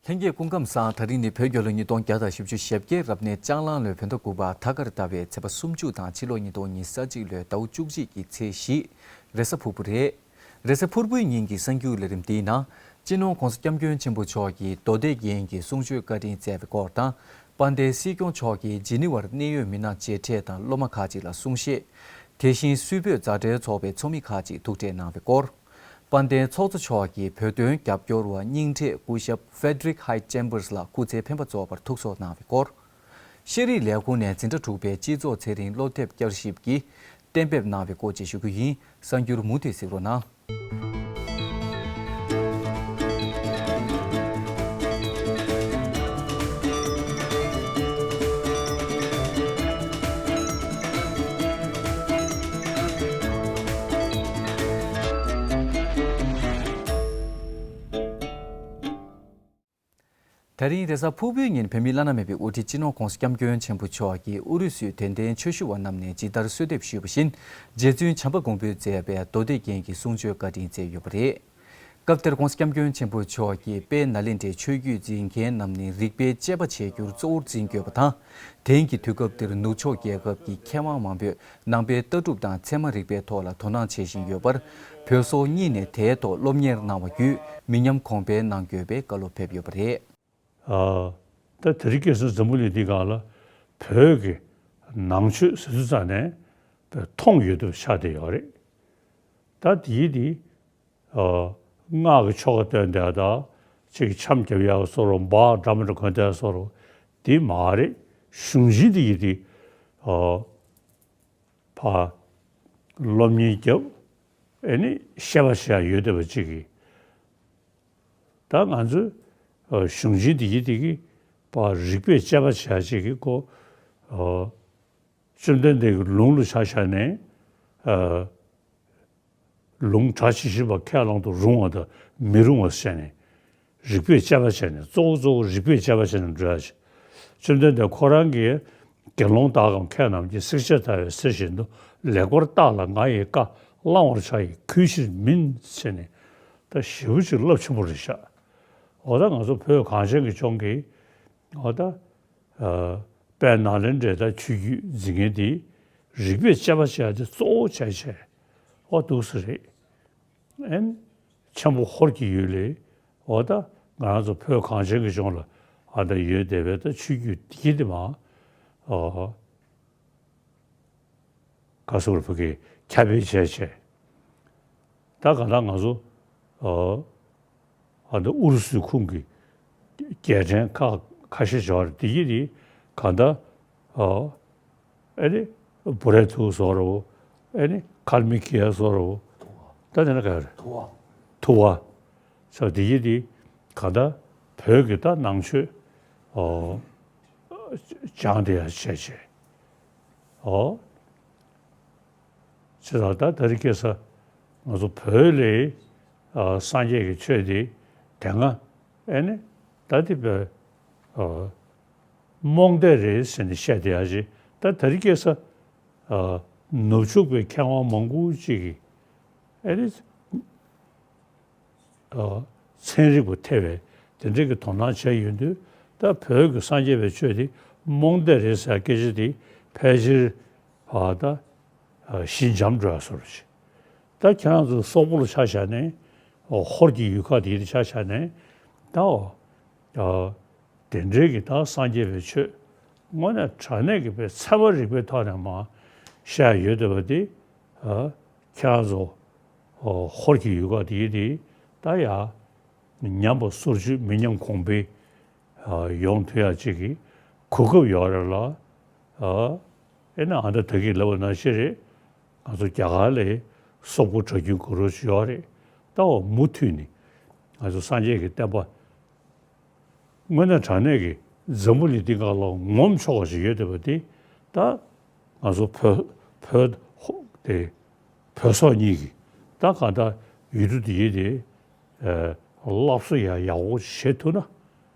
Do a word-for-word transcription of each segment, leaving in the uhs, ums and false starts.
ལྷན་རྒྱས་སྐུ་ཁམས་བཟང་། དེ་རིང་ནི་བོད་རྒྱལ་ལོ་ཉིས་སྟོང་བརྒྱ་དང་བཞི་བཅུ་ཞེ་བརྒྱད། རབ་གནས་ལྕགས་གླང་ལོའི་བོད་ཟླ་དགུ་པ་ཐ་སྐར་ཟླ་བའི་ཚེས་པ་སུམ་ཅུ་དང་ཕྱི་ལོ་ཉིས་སྟོང་ཉི་ཤུ་རྩ་གཅིག་ལོའི་ཟླ་བ་བཅུ་གཅིག་གི་ཚེས་བཞི། རེས་གཟའ་ཕུར་བུ་རེད། རེས་གཟའ་ཕུར་བུའི་ཉིན་གྱི་གསར་འགྱུར་ལས་རིམ་འདིའི་ནང་། སྤྱི་ནོར་༧གོང་ས་༧སྐྱབས་མགོན་ཆེན་པོ་མཆོག་གིས་མདོ་སྡེ་རྒྱན་གྱི་གསུང་ཆོས་བཀའ་དྲིན་སྩལ་བའི་སྐོར་དང་། དཔལ་ལྡན་སྲིད་སྐྱོང་མཆོག་གིས་ཇི་ནི་ཝར་གནད་ཡོད་མི་སྣ་མཇལ་འཕྲད་དང་སློབ་མ་ཁག་ཅིག་ལ་གསུང་བཤད། དེ་བཞིན་སུད་བོད་མཛའ་འབྲེལ་ཚོགས་པའི་ཚོགས་མི་ཁག་ཅིག་ཐུག་འཕྲད་གནང་བའི་སྐོར། དཔལ་ལྡན་ཚོགས་གཙོ་མཆོག་གིས་བོད་དོན་རྒྱབ་སྐྱོར་བ་རྙིང་གྲས་སྐུ་ཞབས་Frederick Hyde Chambers ལགས་སྐུ་ཚེ་འཕེན་པ་རྫོགས་པར་ཐུགས་གསོ་གནང་བའི་སྐོར། ཤེས་རིག་ལས་ཁུངས་ནས་འཛིན་གྲྭ་དྲུག་པའི་སྤྱི་ཚོགས་ཚེ་རིང་སློབ་དེབ་བསྐྱར་ཞིབ་ཀྱིས་གཏན་འབེབས་གནང་བའི་སྐོར་བཅས་ཞུ་རྒྱུ་ཡིན། གསར་འགྱུར་མུ་མཐུད་གཟིགས་རོགས་གནང་། ད་རིང་རེས་གཟའ་ཕུར་བུའི་ཉིན་བོད་མིའི་བླ་ན་མེད་པའི་དབུ་ཁྲིད་སྤྱི་ནོར་༧གོང་ས་༧སྐྱབས་མགོན་ཆེན་པོ་མཆོག་གིས་ཨུ་རུ་སུའི་དད་ལྡན་ཆོས་ཞུ་བ་རྣམས་ནས་ཇི་ལྟར་གསོལ་འདེབས་ཞུས་པ་བཞིན་རྗེ་བཙུན་བྱམས་པ་མགོན་པོས་མཛད་པའི་མདོ་སྡེ་རྒྱན་གྱི་གསུང་ཆོས་བཀའ་དྲིན་སྩལ་ཡོད་པ་རེད། སྐབས་དེར་༧གོང་ས་༧སྐྱབས་མགོན་ཆེན་པོ་མཆོག་གིས་དཔལ་ནཱ་ལེནྡྲའི་ཆོས་བརྒྱུད་འཛིན་མཁན་རྣམས་ནི་རིག་པའི་དཔྱད་པ་བྱེད་རྒྱུར་གཙོ་བོར་འཛིན་དགོས་པ་དང་། དེང་གི་དུས་སྐབས་འདིར་ནུབ་ཕྱོགས་རྒྱལ་ཁབ་ཀྱི་མཁས་དབང་མང་པོས་ནང་པའི་ལྟ་གྲུབ་དང་ཚད་མ་རིག་པའི་ཐོག་ལ་དོ་སྣང་བྱེད་བཞིན་ཡོད་པར། བོད་སོག་གཉིས་ནས་དེའི་ཐོག་སློབ་གཉེར་གནང་བ་བརྒྱུད་མི་ཉམས་གོང་འཕེལ་གནང་དགོས་པའི་བཀའ་སློབ་ཕེབས་ཡོད་པ་རེད། ཨ། ད་དེ་རིང་ཁ་སང་འཛམ་བུ་གླིང་འདིའི་སྒང་ལ་བོད་ཀྱི་ནང་ཆོས་ཟེར་དུས་ཙམ་ནས་མཐོང་ཡོད་དུ་ཆགས་བསྡད་ཡོད་རེད། ད་དེའི་དེ། ཨ། སྔགས་ཀྱི་ཆོ་ག་བཏོན་བསྡད་ཡ་དང་། ཅིག་འཆམ་རྒྱབ་ཡག་བཟོ་འདྲ་བོ། འདྲ་མི་འདྲ་གོན་བསྡད་ཡ་བཟོ་འདྲ་བོ་དེ་མ་རེད། གཞུང་ཆེན་དེ་ཡི་དེ། ཨ། ཕར་སློབ་གཉེར་རྒྱབ། ཨེ་ནི་བཤད་པ་བྱེད་ཡ་ཡོད་བསྡད་པ་ཅིག་གིས། ད་ང་ཚོས། ཨ། གཞུང་ཆེན་དེ་ཡི་དེ་གིས་ཕར་རིག་པས་དཔྱད་པ་བྱེད་ཡ་ཅིག་གི་ཁོ། ཨ། བཅོམ་ལྡན་འདས་ཀྱི་ལུང་ལ་ཆ་བཞག་ནས། ཨ། ལུང་དྲངས་ཇི་བཞིན་པ་ཁས་བླངས་དུ་རུང་བ་དང་མི་རུང་བ་བཤད་ནས། རིག་པས་དཔྱད་པ་བྱས་ནས། གཙོ་བོ་གཙོ་བོ་རིག་པས་དཔྱད་པ་བྱས་ནས་འགྲོ་ཡ་ཅིག་བཅོམ་ལྡན་འདས་ཁོ་རང་གིས་དགེ་སློང་དག་གམ་མཁས་རྣམས་ཀྱིས། བསྲེགས་བཅད་བརྡར་བའི་གསེར་བཞིན་དུ། ལེགས་པར་བརྟགས་ལ་ང་ཡི་བཀའ། བླང་བར་བྱ་ཡི་གུས་ཕྱིར་མིན། ཟེར་ནས། ད་ཞེ་པོ་ཅིག་རླབས་ཆེན་པོ་རེད་ཤག་འོ་ད་ང་ཚོ་བོད་གངས་ཅན་གྱི་ལྗོངས་ཀྱི། འོ་ད། ཨ། དཔལ་ནཱ་ལེནྡྲའི་ད་ཆོས་བརྒྱུད་འཛིན་མཁན་དེ་རིག་པས་དཔྱད་པ་བྱེད་ཡ་དེ་གཙོ་བོ་བྱས་བྱས། འོ་འདུག་སེ་རེད། ཨེ་ནི་ཆེན་པོ་ཧོར་གྱི་ཡུལ་ལས། འོ་ད་ང་རང་ཚོ་བོད་གངས་ཅན་གྱི་ལྗོངས་ལ་ཨ་ད་ཡོད་བསྡད་པའི་ད་ཆོས་བརྒྱུད་དེ་གི་དེ་མ། ཨ། ག་སོགས་ཕ་གིའི་ཁྱབ་སྤེལ་བྱས་བྱས། ད་ག་ད་ང་ཚོ། ཨ། ཨ་ད་ཨུ་རུ་སུའི་ཁོངས་ཀྱི་རྒྱལ་ཕྲན་ཁ་ཁ་ཤས་ཤིག་ཡོད་རེད། དེ་གི་དེ་ག་ད། ཨ། ཨེ་ནི་བུ་རའི་ཐུ་བོ་བཟོ་འདྲ་བོ། ཨེ་ནི་ཁལ་མི་ཁི་ཡ་བཟོ་འདྲ་བོ། ད་དེ་ན་ག་རེད། ཐུ་བ། ཐུ་བ། ས་དེ་གི་དེ་ག་ད་བོད་ཀྱི་ད་ནང་ཆོས། ཨོ། སྦྱངས་བསྡད་ཡ་བྱས་བྱས། ཨོ། བྱས་ཙང་ད་དེ་རིང་ཁ་སང་ང་ཚོ་བོད་ལ། ཨ། སངས་རྒྱས་ཀྱི་ཆོས་དེ་དེ་སྔ་ཨེ་ནི་ད་དེ་བས། ཨ། རྨོངས་དད་རེད་ཟེར་ནས་བཤད་བསྡད་ཡ་ཅིག་ད་དེ་རིང་ཁ་སང་། ཨ། ནུབ་ཕྱོགས་པའི་མཁས་དབང་མང་པོ་ཅིག་གིས་ཨེ་ནི། ཨ། ཚན་རིག་པ་ཐེ་བའི་དེ་འདྲ་གི་དོ་སྣང་བྱས་ཡོང་དུས། ད་བོད་ཀྱི་སངས་རྒྱས་པའི་ཆོས་དེ་རྨོངས་དད་རེད་ཟེར་སྐད་ཆ་དེ་ཕལ་ཆེར། ཨ། ད། ཨ། ཞི་འཇམ་འགྲོ་ཡ་བཟོ་འདྲ་ཅིག་ད་ཁྱེད་རང་ཚོ་སོག་པོ་ལ་ཆ་བཞག་ནས། ཨོ། ཧོར་གྱི་ཡུལ་ཁག་དེ་ལ་ཆ་བཞག་ནས། ད། ཨོ། ཨ། དེ་འདྲའི་གི་ད་སངས་རྒྱས་པའི་ཆོས་དངོས་གནས་དྲང་གནས་ཀྱི་པའི་ཚད་མ་རིག་པའི་ཐོག་ནས་མར་བཤད་ཡོད་བསྡད་པ་དེ། ཨ། ཁྱེད་རང་ཚོ། ཨོ། ཧོར་གྱི་ཡུལ་ཁག་དེ་དེ་ད་ཡ། ཉམས་པ་སོར་ཆུད་མི་ཉམས་གོང་འཕེལ། ཨ། ཡོང་ཐུབ་ཡ་ཅིག་གི་གོ་སྐབས་ཡོད་རེད་ལ། ཨ། ཨེ་ན་ཨ་ད་ད་གིན་ལབ་པ་ནང་བཞིན་རེད། ང་ཚོ་རྒྱ་གར་ལ་སོག་པོ་གྲྭ་རྒྱུན་དགོས་རོགས་ཅིག་ཡོད་རེད། ད་འོ་མུ་མཐུད་ནས་ང་ཚོ་སངས་རྒྱས་ཀྱི་བསྟན་པ་དངོས་གནས་དྲང་གནས་ཀྱི་འཛམ་བུ་གླིང་འདི་སྒང་ལ་ངོམ་ཆོག་པ་ཞིག་ཡོད་བསྡད་པ་དེ། ད་ང་ཚོ་བོད་བོད་དེ་བོད་སོག་གཉིས་ཀྱིས་ད་གང་ལྟར་ཡུལ་གྲུ་འདི་ཡི་དེ། ཨ། སླར་གསོ་ཡག་ཡག་པོ་བྱེད་ཐུབ་ན།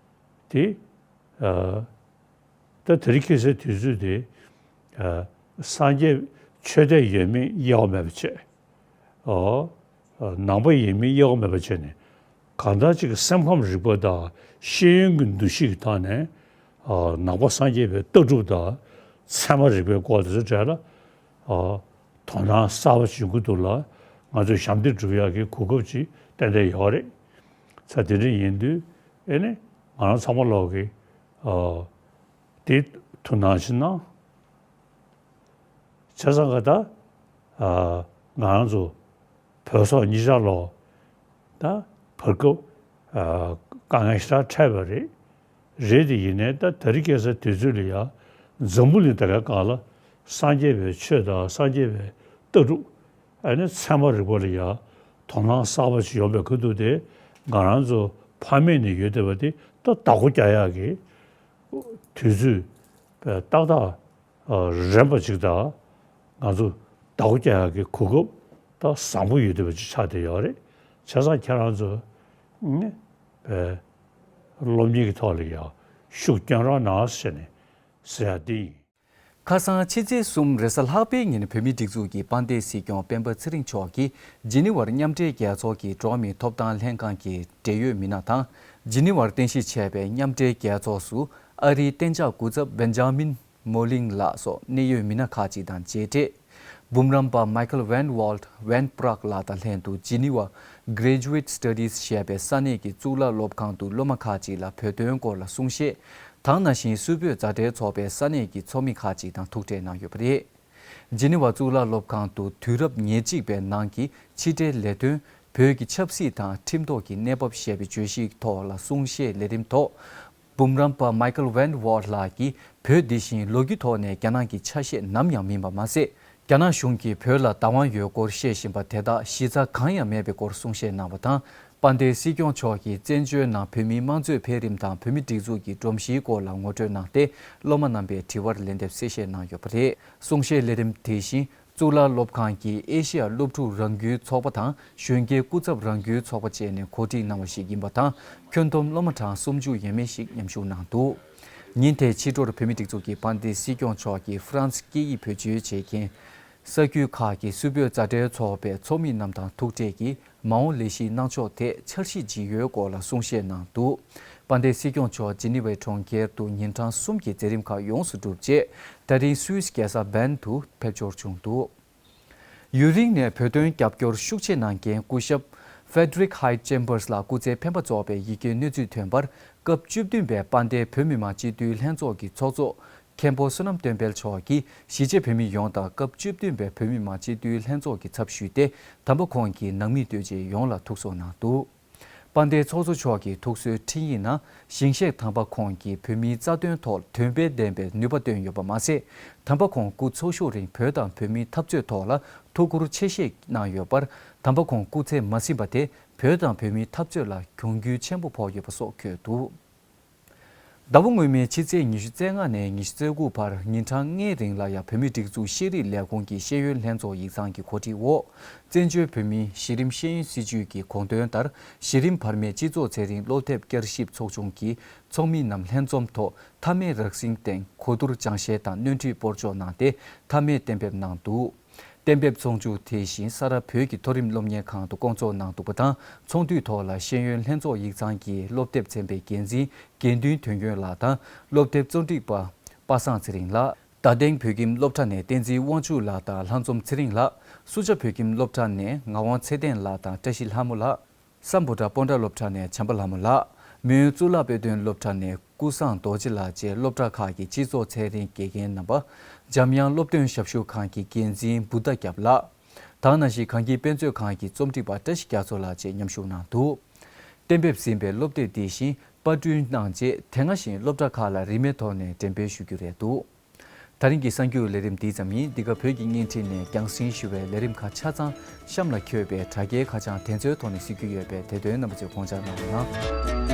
དེ། ཨ། ད་དེ་རིང་ཁ་སང་དུས་ཚོད་དེ། ཨ། སངས་རྒྱས་ཆོས་དད་ཡོད་མེད་དབྱེ་བ་མེད་པ་བྱས། ཨོ། ཨ། ནང་པ་ཡིན་མིན་དབྱེ་བ་མེད་པ་བྱས་ནས། གང་ལྟར་ཅིག་གི་སེམས་ཁམས་རིག་པ་དང་ཤེས་ཡོན་གྱི་འདུ་ཤེས་ཀྱི་ཐོག་ནས། ཨ། ནང་པ་སངས་རྒྱས་པའི་ལྟ་གྲུབ་དང་ཚད་མ་རིག་པའི་སྐོར་དེ་ཚོའི་གྲས་ལ། ཨ། དོ་སྣང་གསར་པ་ཞིག་ཡོང་གི་འདུག་ལ། ང་ཚོས་ཞབས་འདེགས་སྒྲུབ་ཡག་གི་གོ་སྐབས་ཅིག་ཏན་ཏན་ཡོད་རེད། ས་དེ་འདྲ་ཡིན་དུས་ཨེ་ནི་ང་རང་ཚང་མ་ལོག་གི། ཨ། དེ་ཐུགས་སྣང་ཞིག་གནང་། བྱས་ཙང་ག་ད། ཨ། ང་རང་ཚོ་བོད་སོག་གཉིས་ཆར་ལོག་ད་བར་སྐབས། ཨ། དཀའ་ངལ་ཞེ་དྲག་འཕྲད་པ་རེད། རེད་དེ་ཡིན་ནའི་ད་དེ་རིང་ཁ་སང་དུས་ཚོད་ལ་ཡ་འཛམ་བུ་གླིང་ད་ག་སྒང་ལ་སངས་རྒྱས་པའི་ཆོས་དང་སངས་རྒྱས་པའི་ལྟ་གྲུབ། ཨ་ནི་ཚད་མ་རིག་པ་ལ་ཡ་དོ་སྣང་གསར་པ་ཞིག་ཡོང་བའི་ཁ་ཐུག་དེ་ང་རང་ཚོ་ཕ་མེས་ནས་ཡོད་བསྡད་པ་དེ་ད་བདག་པོ་རྒྱག་ཡག་གི་དུས་ཚོད་ཏག་ཏག་རན་པ་ཅིག་དང་། ང་ཚོ་བདག་པོ་རྒྱག་ཡག་གི་གོ་སྐབས་ད་བཟང་པོ་ཡོད་བསྡད་པ་ཅིག་ཆགས་བསྡད་ཡོད་རེད། བྱས་ཙང་ཁྱེད་རང་ཚོ་ནི་བས་སློབ་གཉེར་གྱི་ཐོག་ལ་ཡང་ཤུགས་བསྐྱོན་རོགས་གནང་ཟེར་ནས་ཟེར་ཡག་འདི་ཡིན། ཁ་སང་ཕྱི་ཚེས་གསུམ་རེས་གཟའ་ལྷག་པའི་ཉིན་བོད་མིའི་སྒྲིག་འཛུགས་ཀྱི་དཔལ་ལྡན་སྲིད་སྐྱོང་སྤེན་པ་ཚེ་རིང་མཆོག་གིས་ཇི་ནི་ཝར་མཉམ་འབྲེལ་རྒྱལ་ཚོགས་ཀྱི་འགྲོ་བ་མིའི་ཐོབ་ཐང་ལྷན་ཁང་གི་འབྲེལ་ཡོད་མི་སྣ་དང་། ཇི་ནི་ཝར་རྟེན་གཞི་བྱས་པའི་མཉམ་འབྲེལ་རྒྱལ་ཚོགས་སུ་ཨ་རིའི་གཏན་འཇགས་སྐུ་ཚབ་བེན་ཇ་མིན་མོ་ལིང་ལགས་སོགས་གནད་ཡོད་མི་སྣ་ཁག་ཅིག་དང་མཇལ་འཕྲད། འབུམ་རམས་པ་Michael Van Walt Van Praagh ལགས་དང་ལྷན་དུ་ཇི་ནི་ཝ་Graduate Studies ཞེས་པའི་ས་གནས་ཀྱི་གཙུག་ལག་སློབ་ཁང་དུ་སློབ་མ་ཁག་ཅིག་ལ་བོད་དོན་སྐོར་ལ་གསུང་བཤད་དང་། ནང་བཞིན་སུད་བོད་མཛའ་འབྲེལ་ཚོགས་པའི་ས་གནས་ཀྱི་ཚོགས་མི་ཁག་ཅིག་དང་ཐུག་འཕྲད་གནང་ཡོད་པ་རེད། ཇི་ནི་ཝ་གཙུག་ལག་སློབ་ཁང་དུ་དུས་རབས་ཉེར་གཅིག་པའི་ནང་གི་ཕྱི་འབྲེལ་ལས་དོན། བོད་ཀྱི་ཆབ་སྲིད་དང་ཁྲིམས་ཐོག་གི་གནས་བབ་ཞེས་པའི་བརྗོད་གཞིའི་ཐོག་ལ་གསུང་བཤད་ལས་རིམ་ཐོག་འབུམ་རམས་པ་Michael Van Walt ལགས་ཀྱིས་བོད་འདི་བཞིན་ལོ་རྒྱུས་ཐོག་ནས་རྒྱ་ནག་གི་ཆ་ཤས་ནམ་ཡང་མིན་པ་མ་ཟད། རྒྱ་ནག་གཞུང་གིས་བོད་ལ་བདག་དབང་ཡོད་སྐོར་བཤད་བཞིན་པ་དེ་དག་གཞི་རྩ་གང་ཡང་མེད་པའི་སྐོར་གསུང་བཤད་གནང་བ་དང་། དཔལ་ལྡན་སྲིད་སྐྱོང་མཆོག་གིས་བཙན་བྱོལ་ནང་བོད་མིའི་དམངས་གཙོའི་འཕེལ་རིམ་དང་བོད་མིའི་སྒྲིག་འཛུགས་ཀྱི་སྒྲོམ་གཞིའི་སྐོར་ལ་ངོ་སྤྲོད་གནང་སྟེ། སློབ་མ་རྣམ་པའི་དྲི་བར་ལན་འདེབས་གསལ་བཤད་གནང་ཡོད་པ་རེད། གསུང་བཤད་ལས་རིམ་དེ་བཞིན་གཙུག་ལག་སློབ་ཁང་གི་ཨེ་ཤི་ཡ་སློབ་ཕྲུག་རང་འགུལ་ཚོགས་པ་དང་གཞོན་སྐྱེས་སྐུ་ཚབ་རང་འགུལ་ཚོགས་པ་བཅས་ནས་གོ་སྒྲིག་གནང་བ་ཞིག་ཡིན་པ་དང་། ཁྱོན་བསྡོམས་སློབ་མ་གྲངས་སུམ་ཅུ་ཡས་མས་ཤིག་མཉམ་ཞུགས་གནང་འདུག་ཉིན་དེའི་ཕྱི་དྲོར་བོད་མིའི་སྒྲིག་འཛུགས་ཀྱི་དཔལ་ལྡན་སྲིད་སྐྱོང་མཆོག་གིས་ཧྥ་རན་སི་སྐད་ཡིག་བེད་སྤྱོད་བྱེད་མཁན་ས་ཁུལ་ཁག་གི་སུད་བོད་མཛའ་འབྲེལ་ཚོགས་པའི་ཚོགས་མི་རྣམས་དང་ཐུག་འཕྲད་ཀྱིས། མ་འོངས་ལས་གཞིའི་གནང་ཕྱོགས་ཐད་འཆར་གཞི་ཇི་ཡོད་སྐོར་ལ་གསུང་བཤད་གནང་འདུག་དཔལ་ལྡན་སྲིད་སྐྱོང་མཆོག་ཇི་ནི་ཝའི་གྲོང་ཁྱེར་དུ་ཉིན་གྲངས་གསུམ་གྱི་མཛད་རིམ་ཁག་ཡོངས་སུ་གྲུབ་རྗེས། ད་རིང་སུད་སི་རྒྱལ་ས་བྷན་དུ་ཕེབས་འབྱོར་བྱུང་འདུག་ཡུན་རིང་ནས་བོད་དོན་རྒྱབ་སྐྱོར་ཤུགས་ཆེ་གནང་མཁན་སྐུ་ཞབས་Frederick Hyde Chambers ལགས་སྐུ་ཚེ་འཕེན་པ་རྫོགས་པའི་ཡི་གེའི་གནས་ཚུལ་ཐོན་པར། སྐབས་བཅུ་བདུན་པའི་དཔལ་ལྡན་བོད་མི་མང་སྤྱི་འཐུས་ལྷན་ཚོགས་ཀྱི་ཚོགས་གཙོ་མཁན་པོ་བསོད་ནམས་བསྟན་འཕེལ་མཆོག་གིས་གཞིས་བྱེས་བོད་མི་ཡོངས་དང་སྐབས་བཅུ་བདུན་པའི་བོད་མི་མང་སྤྱི་འཐུས་ལྷན་ཚོགས་ཀྱི་ཚབ་ཞུས་ཏེ། དམ་པ་ཁོང་གི་ནང་མི་ལྟོས་བཅས་ཡོངས་ལ་ཐུགས་གསོ་གནང་འདུག་དཔལ་ལྡན་ཚོགས་གཙོ་མཆོག་གི་ཐུགས་གསོའི་འཕྲིན་ཡིག་ནང་། ཞིང་གཤེགས་དམ་པ་ཁོང་གིས་བོད་མིའི་རྩ་དོན་ཐོག་དོན་ཕན་ལྡན་པའི་ནུས་པ་བཏོན་ཡོད་པ་མ་ཟད། དམ་པ་ཁོང་སྐུ་འཚོ་བཞུགས་རིང་བོད་དང་བོད་མིའི་འཐབ་རྩོད་ཐོག་ལ་ཐུགས་ཁུར་ཆེ་བཞེས་གནང་ཡོད་པར། དམ་པ་ཁོང་སྐུ་ཚེ་མ་ཟིན་པ་དེ་བོད་དང་བོད་མིའི་འཐབ་རྩོད་ལ་གྱོང་གུན་ཆེན་པོ་ཕོག་ཡོད་པ་སོགས་འཁོད་འདུག་ཟླ་བ་སྔོན་མའི་ཕྱི་ཚེས་ཉི་ཤུ་རྩ་ལྔ་ནས་ཉི་ཤུ་རྩ་དགུ་བར་ཉིན་གྲངས་ལྔའི་རིང་ལ་ཡ་བོད་མིའི་སྒྲིག་འཛུགས་ཤེས་རིག་ལས་ཁུངས་ཀྱི་ཤེས་ཡོན་ལྷན་ཚོགས་ཡིག་ཚང་གི་གོ་སྒྲིག་འོག་བཙན་བྱོལ་བོད་མིའི་གཞི་རིམ་ཤེས་ཡོན་སྲིད་བྱུས་ཀྱི་དགོངས་དོན་ལྟར། གཞི་རིམ་བར་མའི་སྤྱི་ཚོགས་ཚན་རིག་སློབ་དེབ་བསྐྱར་ཞིབ་ཚོགས་ཆུང་གི་ཚོགས་མི་རྣམས་ལྷན་འཛོམས་ཐོག་མཐའ་མའི་རགས་ཟིན་སྟེང་གོ་བསྡུར་སྦྱང་བཤད་དང་སྣོན་འཕྲི་སྤོར་གཅོག་གནང་སྟེ། མཐའ་མའི་གཏན་འབེབས་གནང་འདུག་གཏན་འབེབས་ཚོགས་ཆུང་དེ་བཞིན་ས་རཱ་བོད་ཀྱི་མཐོ་རིམ་སློབ་གཉེར་ཁང་དུ་བསྐོང་ཚོགས་གནང་འདུག་པ་དང་། ཚོགས་འདུའི་ཐོག་ལ་ཤེས་ཡོན་ལྷན་ཚོགས་ཡིག་ཚང་གི་སློབ་དེབ་ཚན་པའི་འགན་འཛིན་དགེ་འདུན་དོན་ཡོད་ལགས་དང་། སློབ་དེབ་གཙོ་སྒྲིག་པ་པ་སངས་ཚེ་རིང་ལགས། རྡ་སྟེང་བོད་ཁྱིམ་སློབ་གྲྭ་ནས་བསྟན་འཛིན་དབང་ཕྱུག་ལགས་དང་ལྷ་འཛོམས་ཚེ་རིང་ལགས། སུ་ཇཱ་བོད་ཁྱིམ་སློབ་གྲྭ་ནས་ངག་དབང་ཚེ་བརྟན་ལགས་དང་བཀྲ་ཤིས་ལྷ་མོ་ལགས། སམ་བྷོ་ཊ་སྤོན་ཊ་སློབ་གྲྭ་ནས་བྱམས་པ་ལྷ་མོ་ལགས། མོན་གཙུག་ལག་དཔེ་སྟོན་སློབ་གྲྭ་ནས་ཀུན་བཟང་རྡོ་རྗེ་ལགས་བཅས་སློབ་གྲྭ་ཁག་གི་སྤྱི་ཚོགས་ཚན་རིག་དགེ་རྒན་རྣམ་པ། འཇམ་དབྱངས་སློབ་སྟོན་ཞབས་ཞུ་ཁང་གི་འགན་འཛིན་བུདྡྷ་སྐྱབས་ལགས། དེ་ནང་བཞིན་གངས་སྐྱིད་དཔེ་མཛོད་ཁང་གི་རྩོམ་སྒྲིག་པ་བཀྲ་ཤིས་རྒྱ་མཚོ་ལགས་བཅས་མཉམ་ཞུགས་གནང་འདུག་གཏན་འབེབས་ཟིན་པའི་སློབ་དེབ་དེ་བཞིན་པར་སྐྲུན་གནང་རྗེས། དེ་སྔ་བཞིན་སློབ་གྲྭ་ཁག་ལ་རིན་མེད་ཐོག་ནས་འགྲེམས་སྤེལ་ཞུ་རྒྱུ་རེད་འདུག་ད་རིང་གི་གསར་འགྱུར་ལས་རིམ་འདི་ཙམ་ཡིན། འདི་ག་བོད་ཀྱི་བརྙན་འཕྲིན་ནས་རྒྱང་སྲིང་ཞུ་བའི་ལས་རིམ་ཁག་ཆ་ཚང་གཤམ་ལ་འཁོད་པའི་དྲ་རྒྱའི་ཁ་བྱང་དེ་ཚོའི་ཐོག་ནས་གཟིགས་རྒྱུ་ཡོད་པས། དེ་དོན་རྣམ་པ་ཚོས་དགོངས་འཇགས་གནང་རོགས་གནང་།